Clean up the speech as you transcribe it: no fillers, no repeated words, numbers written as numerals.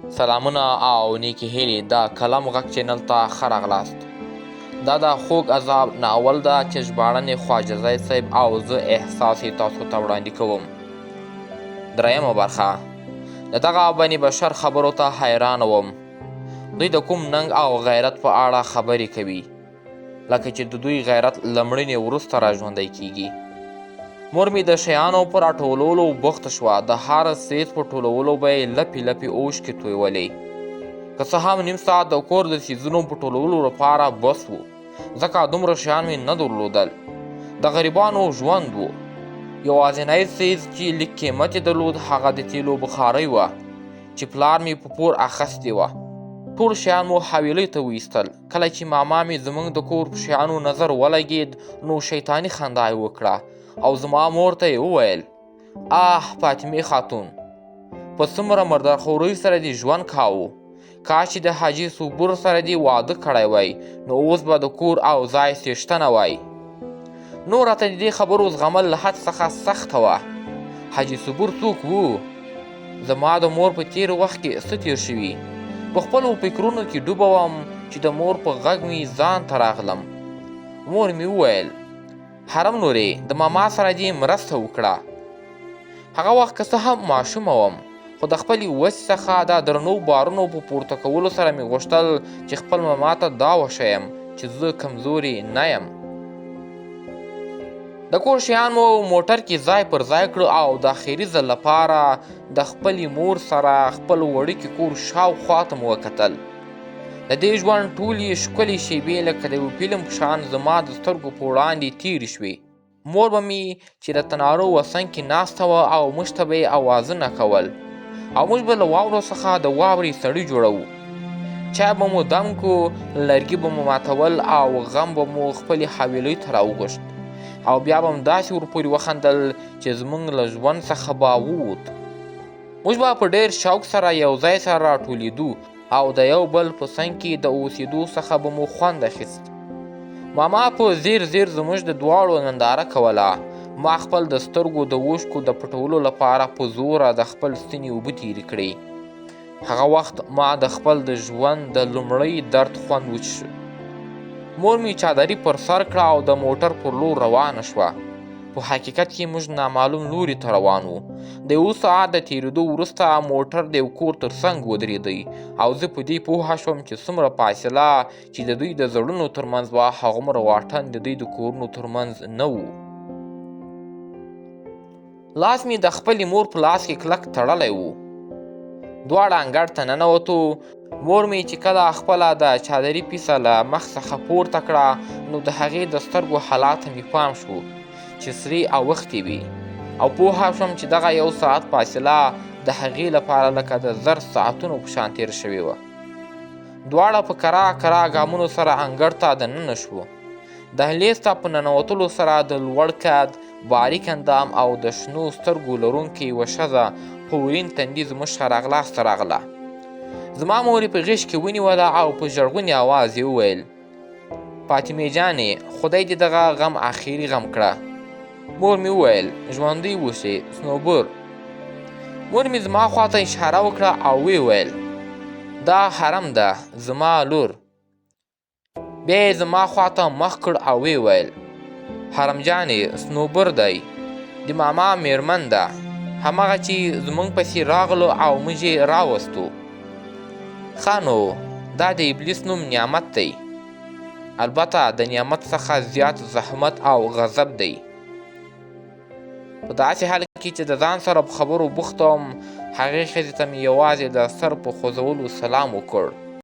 سلامونه او نیکې هیلې د قلم غږ چینل ته ښه راغلاست. دا د خوږ عذاب ناول ده چې ژباړن یې خواجه زید صاحب او زه احساس یې تاسو ته وړاندې کوم. درېیمه برخه. د دغه بني بشر خبرو ته حیران وم. دوی د کوم ننګ او غیرت په اړه خبرې کوي، لکه چې د دوی غیرت له مړینې وروسته را ژوندی کیږي. مور مې د شیانو په راټولولو بوخته شوه، د هر څیز په ټولولو به یې لپې لپې اوښکې تویولې. که څه هم نیم ساعت د کور د څیزونو په ټولولو لپاره بس و، ځکه دومره شیان مې نه درلودل. د غریبانو ژوند و. یوازینی څیز چې لږ قیمت یې درلود هغه د تیلو بخارۍ وه چې پلار مې په پور اخیستې وه. ټول شیان مو حویلۍ ته وایستل. کله چې ماما مې زموږ د کور په شیانو نظر ولګید نو شیطاني خندا یې وکړه او زما مور ته یې وویل: آه فاطمې خاتون، په څومره مردارخورۍ سره دې ژوند کاوه، کاش چې د حاجي صبور سره دې واده کړی وای نو اوس به د کور او ځای څښتنه وای. نو راته د دې خبرو زغمل له حد څخه سخته وه. حاجي صبور څوک وو؟ زما د مور په تیر وخت کې څه تیر شوي؟ په خپلو فکرونو کې ډوبه وم چې د مور په غږ مې ځان ته راغلم. مور مې وویل: حرم لورې، د ماما سره دې مرسته وکړه. هغه وخت که څه هم ماشومه وم، خو د خپلې وسې څخه د درنو بارونو په پورته کولو سره مې غوښتل چې خپل ماما ته دا وښیم چې زه کمزورې نه یم. د کور شیان مو موټر کې ځای پر ځای کړو او د اخري ځل لپاره د خپلې مور سره خپل وړوکي کور شاوخوا ته مو وکتل. د دې ژوند ټولې ښکلې شیبې لکه د یو فلم په شان زما د سترګو په وړاندې تېرې شوې. مور به مې چې د تنارو وسنګ کې ناسته وه او موږ ته به یې اوازونه کول او موږ به له واورو څخه د واورې سړي جوړوو. چای به مو دم کو، لرګي به مو ماتول او غم به مو خپلې حویلۍ ته راوغوښت او بیا به مو داسې ورپورې وخندل چې زموږ له ژوند څخه به ووت. موږ به په ډېر شوق سره یو ځای سره راټولېدو او د یو بل په څنګ کې د اوسېدو څخه به مو خوند اخیست. ماما په ځیر ځیر زموږ د دواړو ننداره کوله. ما خپل د سترګو د اوښکو د پټولو لپاره په زوره د خپل ستوني اوبه تېرې کړې. هغه وخت ما د خپل د ژوند د لومړی درد خوند وچښه. مور مې چادري پر سر کړه او د موټر پر لور روانه شوه. په حقیقت کې موږ نامعلوم لوري ته روان وو. د یو ساعت د تېرېدو وروسته موټر د یو کور تر څنګ ودرېدی او زه په دې پوه شوم چې څومره فاصله چې د دوی د زړونو ترمنځ وه هغومره واټن د دوی د کورونو ترمنځ نه و. لاس مې د خپلې مور په لاس کې کلک تړلی و. دواړه انګړ ته ننوتو. مور مې چې کله خپله د چادري پیسه له مخ څخه پورته کړه نو د هغې د سترګو حالات ته مې پام شو چې سرې اوښتې وې او پوه شوم چې دغه یو ساعت فاصله د هغې لپاره لکه د 1000 ساعتونو په شان تېره شوې وه. دواړه په کرا کرا ګامونو سره انګړ ته دننه شوو. دهلیز ته په ننوتلو سره د لوړ قد، باریک اندام او د شنو سترګو لرونکې یوه ښځه په ورین تندي زموږ ښه راغلاست ته راغله. زما مور یې په غېږ کې ونیوله او په ژړغوني اواز یې وویل: فاطمې جانې، خدای دې دغه غم اخري غم کړه. مور مې وویل: ژوندۍ اوسې سنوبر. مور مې زما خواته اشاره وکړه او ویې ویل: دا حرم ده، زما لور. بیا یې زما خواته مخ کړ او ویې ویل: حرم جانې، سنوبر دی، د ماما میرمن ده، هماغه چې زموږ پسې راغلو او موږ یې راوستو. ښه نو دا د ابلیس نوم نعمت دی، البته د نعمت څخه زیات زحمت او غضب دی. په داسې حال کې چې د ځان سره په خبرو بوخت وم، هغې ښځې ته مې یوازې د سر په خوځولو سلام وکړ.